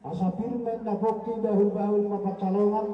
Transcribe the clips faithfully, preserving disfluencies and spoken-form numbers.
Asa pir ma inna pongki, bahulbahul ma pansalongan,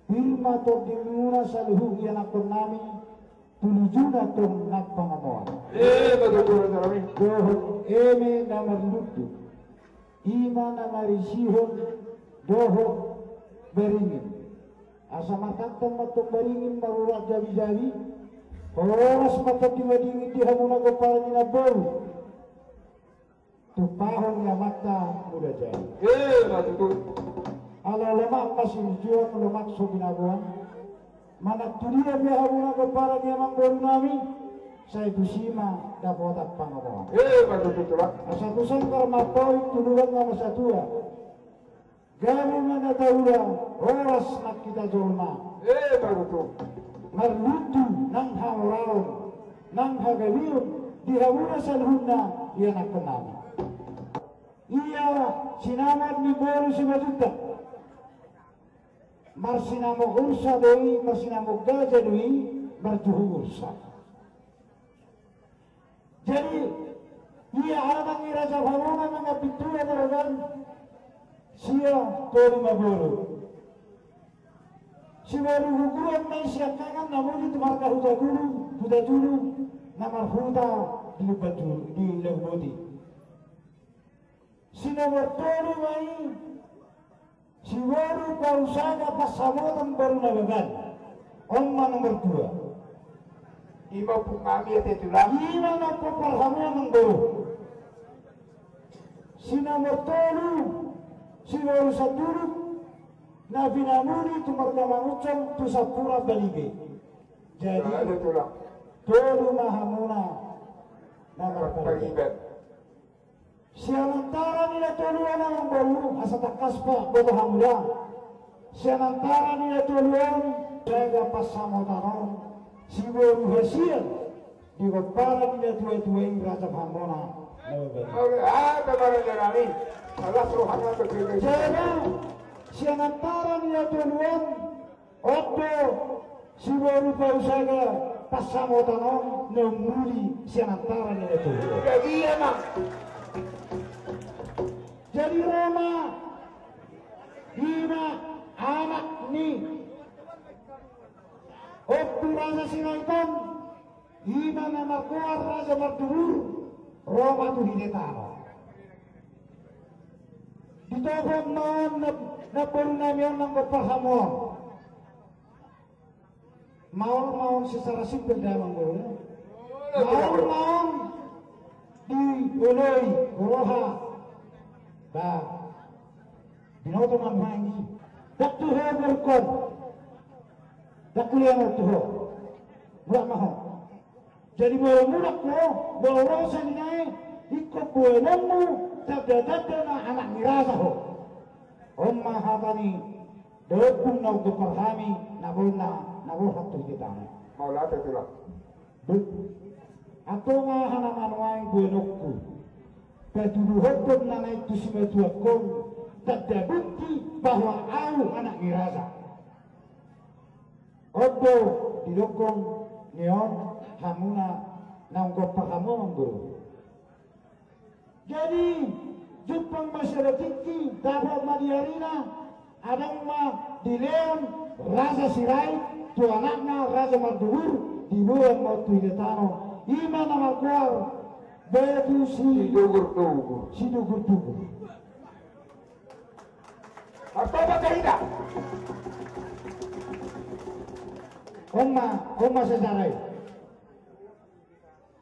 pir ma tondimuna saluhut ianakkonnami, tu lujuna tong nang pangomoan. Ima tutu, raja nami. Dohot eme na marlundu, i ma na marisihon dohot baringin. Asa martantan ma tong baringin marurat jabijabi, horas ma tondi madingin di hamuna pomparan ni namboru. Tumpahon ni amanta Mulajadi. Ima tutu. Ala lomak ma silinjuang, lomak so binaboan. Manang tu dia pe hamuna pomparan ni amangborunami, sai tusi ma dapotan pangomoan. Ima tutu, tulang. Asa tu sanggar ma paolik, tu lubang ma satua. Gabe ma na taula, horas nang hita jolma. Ima tutu. Marlundu nang hamoraon, nang hagabeon di hamuna saluhutna ianakkonnami. Ia sinamot ni boru Simanjuntak. Marsinamot ursa do i, marsinamot gaja do i, marjuhut ursa. Jadi, ia anak ni Raja Hamona nang pintu na rogan, sia tolu ma boru. Siboru Huguran ma i siangkangan na muli tu marga Hutajulu, Hutajulu, na marhuta di Lumban Julu, di Lauboti. Sinomor tolu ma i, siboru Pausaga Pansamotan boru Nababan. On ma nomor dua. Ima ompung nami ate tulang. Ima na pomparan hamu amangboru. Sinomor tolu, siboru Sanduruk, na pinamuli tu marga Mangunsong tu Sampura Balige. Jadi, tolu ma hamuna na marpariban. Sian antara ni na tolu on amangboru, asa tangkas pe boto hamu da. Sian antara ni na tolu on, Saga Pansamotan on, siboru hasian di pomparan ni na tuatua i, Raja Hamona. Jadi, sian antara ni na tolu on, on do siboru Pausaga Pansamotan on na muli sian antara ni na tolu on. Jadi, ia ma. Jadi, ro ma, ima anak ni Ompu Raja Sirait on, ima na margoar Raja Mardugur, ro ma tu hita tano. Ditopot ma on na, namborunami on nang pomparan hamu on. Maol ma on secara simpel da amangboru. Maol ma on dioloi roha. Ba, binoto ma nuaeng i. Ndang tu ho borungkon. Ndang kuliah ma tu ho. Mulak ma ho. Jadi molo mulak ho, molo ro sahali nai, ingkon boanonmu tanda-tanda na anak ni raja ho. On ma hata ni daompung naung gompar hami, na bona, na borhat tu hita tano. Mauliate tulang. Antong aha nama nuaeng boanonku? Patuduhonkon ma naeng tu simatuangkon, tanda bukti bahwa ahu anak ni raja. On do didok ni on hamuna naung gompar hamu amangboru. Jadi, jumpang ma sada tingki, dapot ma di arina, adong ma dilehon Raja Sirait tu anakna Raja Mardugur, diboan ma on tu hita tano, ima na margoar Batu Si-, Sidugur-dugur. Sidugur-dugur. Martobat ma hita. On ma, on ma secara i.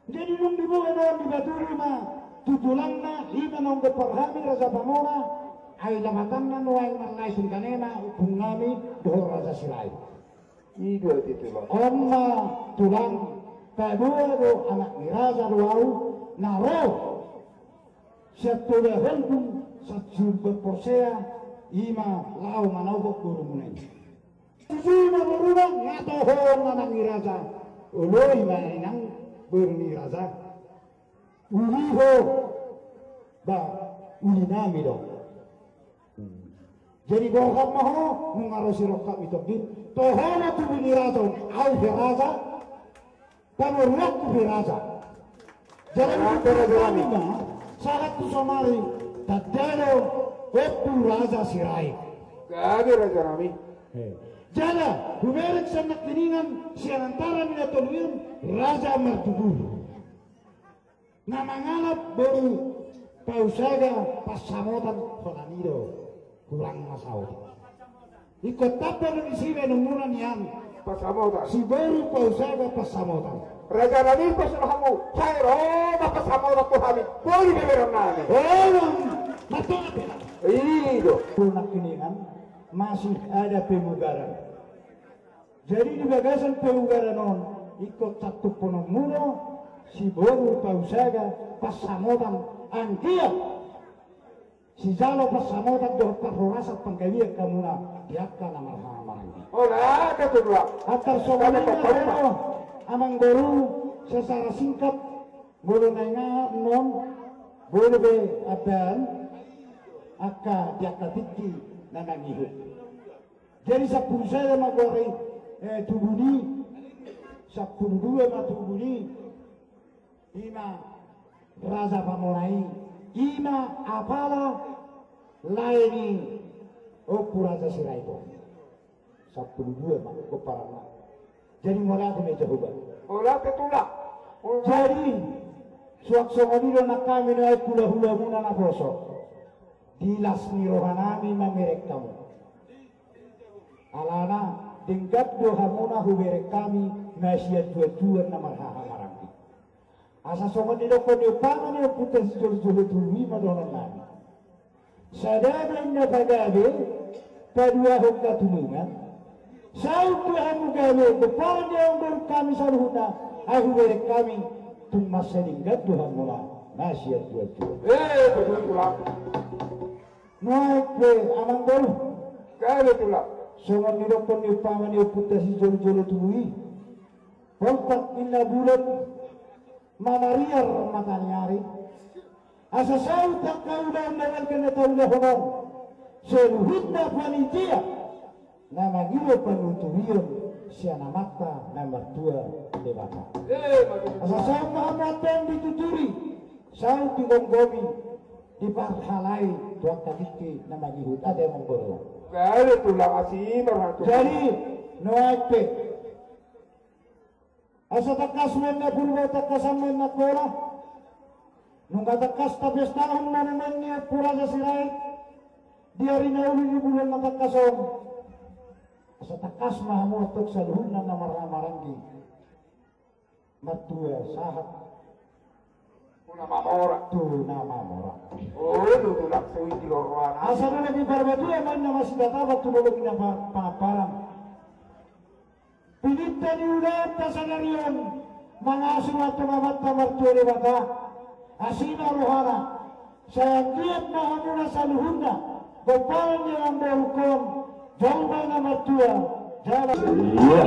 Jadi dung diboan on, dipatudu ma tu tulangna, ima naung gompar hami Raja Hamona, ai lapatanna nuaeng marlae sungkaninna ompung nami dohot Raja Sirait. I do ate tulang. On ma tulang, paboa do anak ni raja do ahu, na ro sian Toba Holbung, sian Sumber Porsea, ima laho manogot borumuna i. Tutu ma boruna, nga toho on anak ni raja. Oloi ma inang boru ni raja. Uli ho, ba, uli nami do. Jadi borhat ma ho, nunga ro sirongkap ni tondi. Toho ma tubu ni raja on, ahu pe raja. Pamoruonku pe raja. Jadi, raja, raja nami ma, sahat tu saonari, tanda do Ompu Raja Sirait. Gabe, raja nami. Eh. Jala hubereng sian nangkiningan, sian antara ni na tolu i, Raja Mardudur, na mangalap boru Pausaga Pansamotan. Holan i do, hurang ma saut. Ingkon tamba do disi baenonmuna nian. Pansamotan. Si boru Pausaga Pansamotan. Raja nami, pos rohamu, sai ro ma Pansamotan tu hami, boru beberan nami. Olo, martua pe. I do. Tu nangkiningan masih ada pemugaran. Jadi di bagasan pemugaran on, ingkon tantuhononmu do si boru Pausaga Pansamotan, anggiat sijalo pansamotan dohot parhorasan panggabean hamuna di angka na marhahamaranggi. Olo, betul lah. Antar songon i ma, amangboru, secara singkat, molo na inganan on, boi be ambahen angka di angka tingki na mangihut. Jadi sampulu sada ma goar i, eh, tubu ni, sampulu dua ma tubu ni, i ma Raja Pamona i, i ma apala lae ni Ompu Raja Sirait on. Sampulu dua ma pomparanna. Jadi mauliate ma i, Jahowa. Mauliate, tulang. Jadi suang songon i do nang hami nuaeng hulahulamuna naposo, di las ni rohanami mamereng hamu. Alana denggan do hamuna hubereng hami na sian tuantuan na marhahamaranggi. Asa songon nidokkon ni umpama ni ompunta sijoljolo tubu i ma dohononnami: Sada ma inna pagabe, paduahon hatulongan. Saut do hamu gabe, pomparan ni amangborungkami saluhutna, ai hubereng hami tung mansai denggan do hamuna na sian tuantuan. Eh, betul, tulang. Nuaeng pe, amangboru. Gabe, tulang. Songon nidokkon ni umpama ni ompunta sijoljolo tubu i: Poltak inna bulan, mamariar mataniari. Asa saut angka ulaon na balga na taulahon on, saluhutna panitia na mangido panuturion sian Amanta na martua Debata. Asa saut ma hamu antong dituturi, saut digomgomi, diparhalai tu angka tingki na mangihut. Ate, amangboru. Gabe, tulang, asi marhatu. Jadi nuaeng pe, asa tangkas ma inna Purba, tangkasan ma inna Angkola. Nunga tangkas tapestahon monumen ni Ompu Raja Sirait di ari na uli di bulan na tangkas on. Asa tangkas ma hamu antong saluhutna na marhahamaranggi martua sahat tu na mamora. Tu na mamora. Olo, tulang, suit di lorroan. Asa nunga diparbadia ma inna masitatapan tu bolon ni na pa-, pangamparan. Pininta ni ulaonta sadari on, mangasuhon tu Amanta martua Debata, asi ma rohana, sai anggiat ma hamuna saluhutna pomparan ni amangborungkon, jolma na martua, jala. Iya.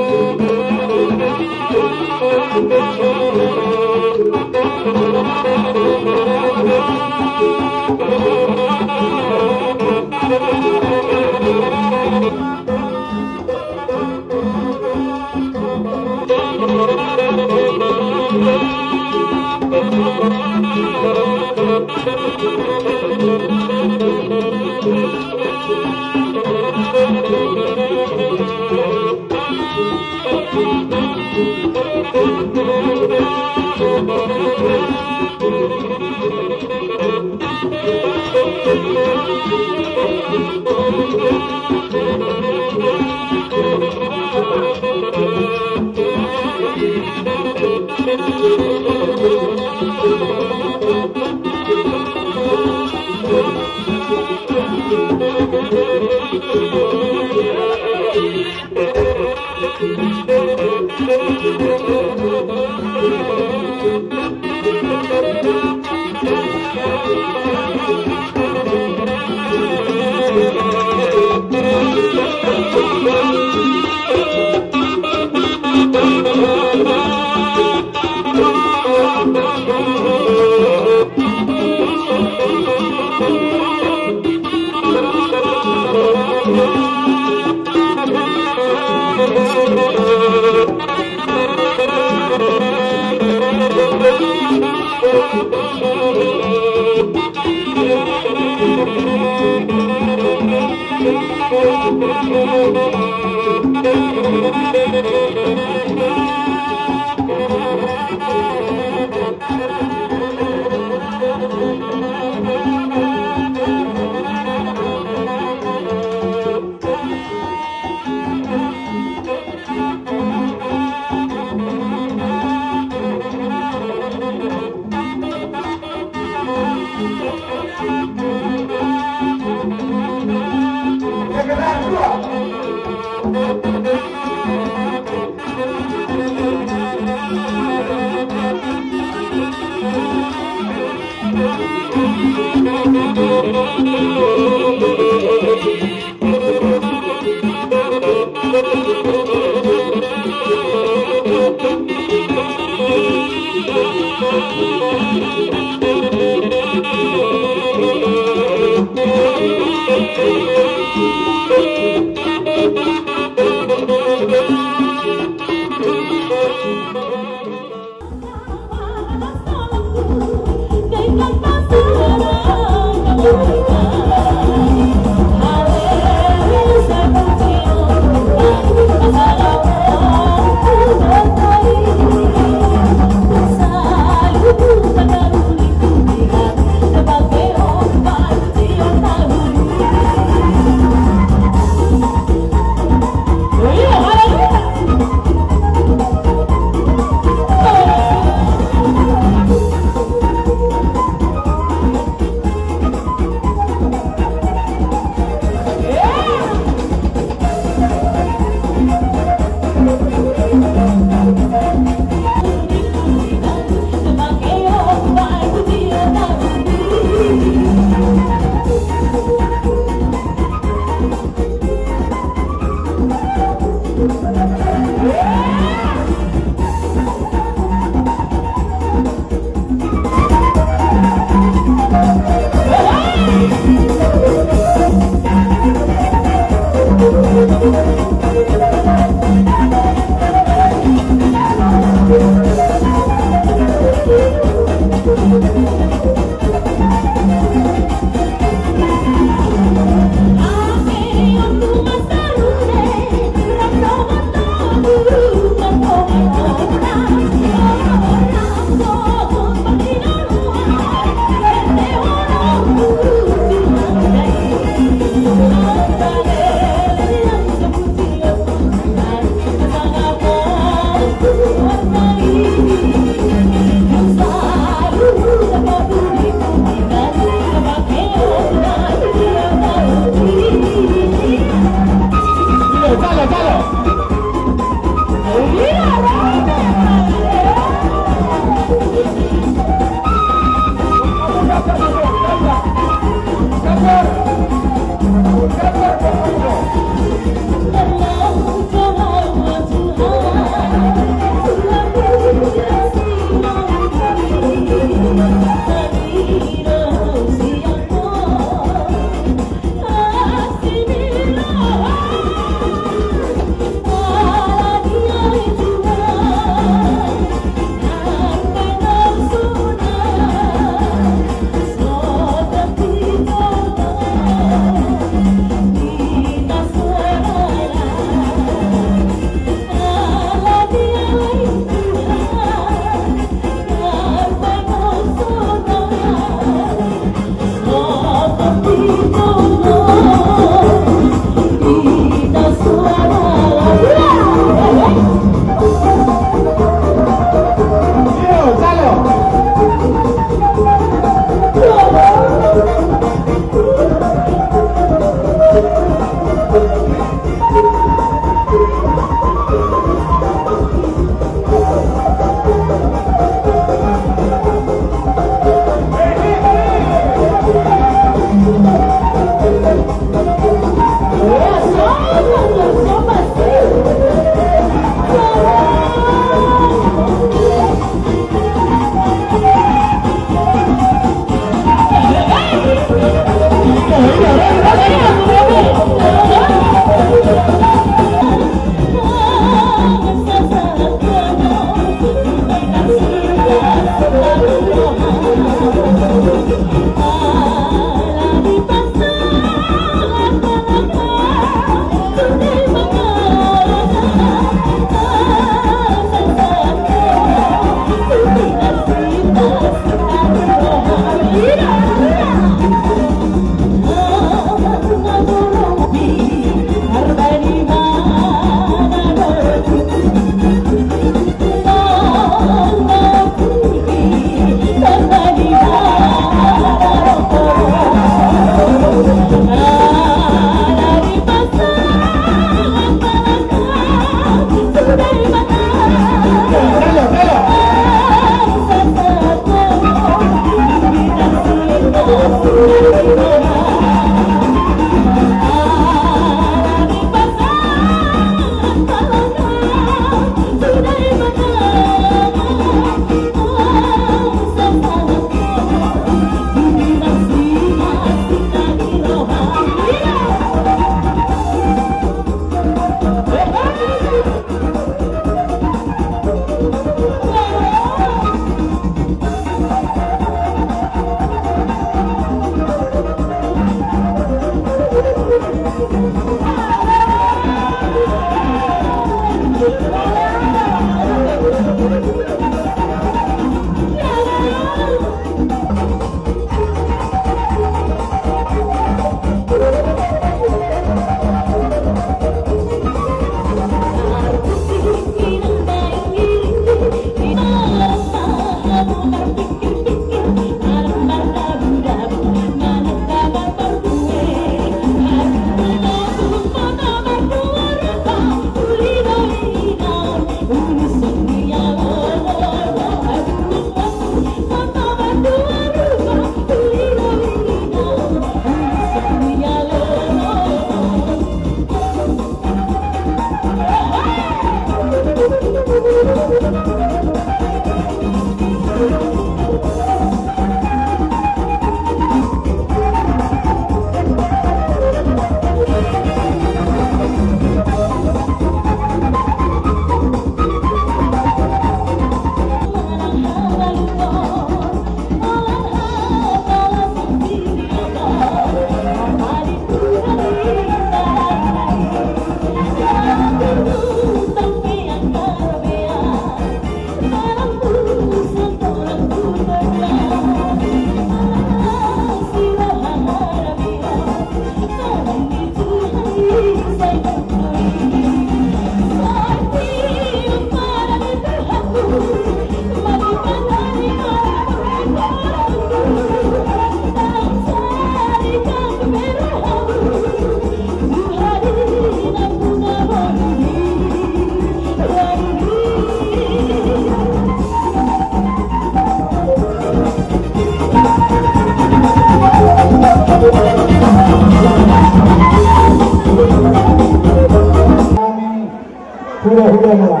Hula-hula muna.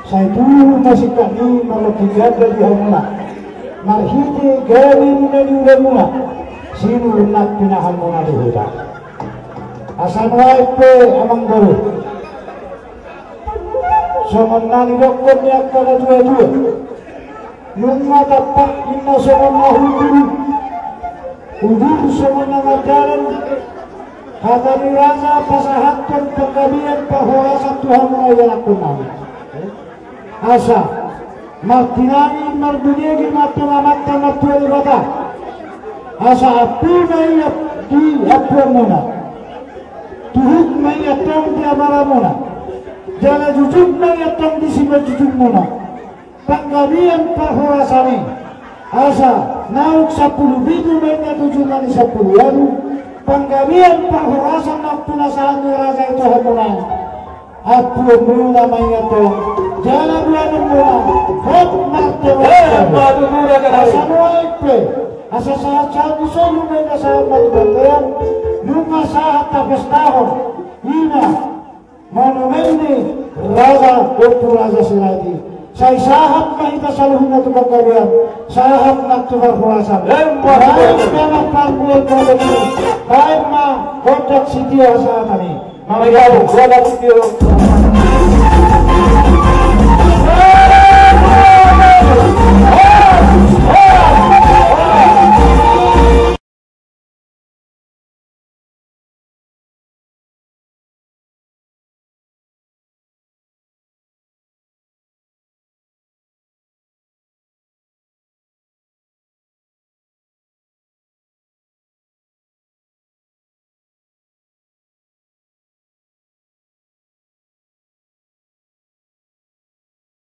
Sai tuhu ma singkat ni marloki ganda di hamuna. Marhite gabe muna di ula muna. Sinur na pinahan muna di huta. Asa nuaeng pe amang boru. Songon na nidokkon ni angka na tua-tua. Nunga tampak inna songon na hundul. Udur songon na mardalan. Hata ni raja pasahathon panggabean parhorasan tu hamuna ianakhonnami. Asa martinangi marbunege ma tu Amanta Martua Debata. Asa ampu ma i di ampuanmuna. Tuhuk ma i antong di amaramuna. Jala jujung ma i antong di simanjujungmuna. Panggabean parhorasan i. Asa naung sampulu pitu ma inna tu jumadi sampulu ualu. Panggabean parhorasan naung pinasahat ni raja i tu hamuna. Ampuanmuna ma i antong. Jala boanonmuna. Hot martonggo. Eh, madu mura kan. Asa nuaeng pe. Asa sahat-sahat ni solu ma inna sahat ma tu bontean. Nunga sahat tapestahon. Ima. Monumen ni Raja Ompu Raja Sirait i. Sai sahat ma hita saluhutna tu panggabean, sahat ma tu parhorasan. Emma. Baen ma parbual parbual i, baen ma gondang sitio hasahatan i. Mauliate. Gondang sitio.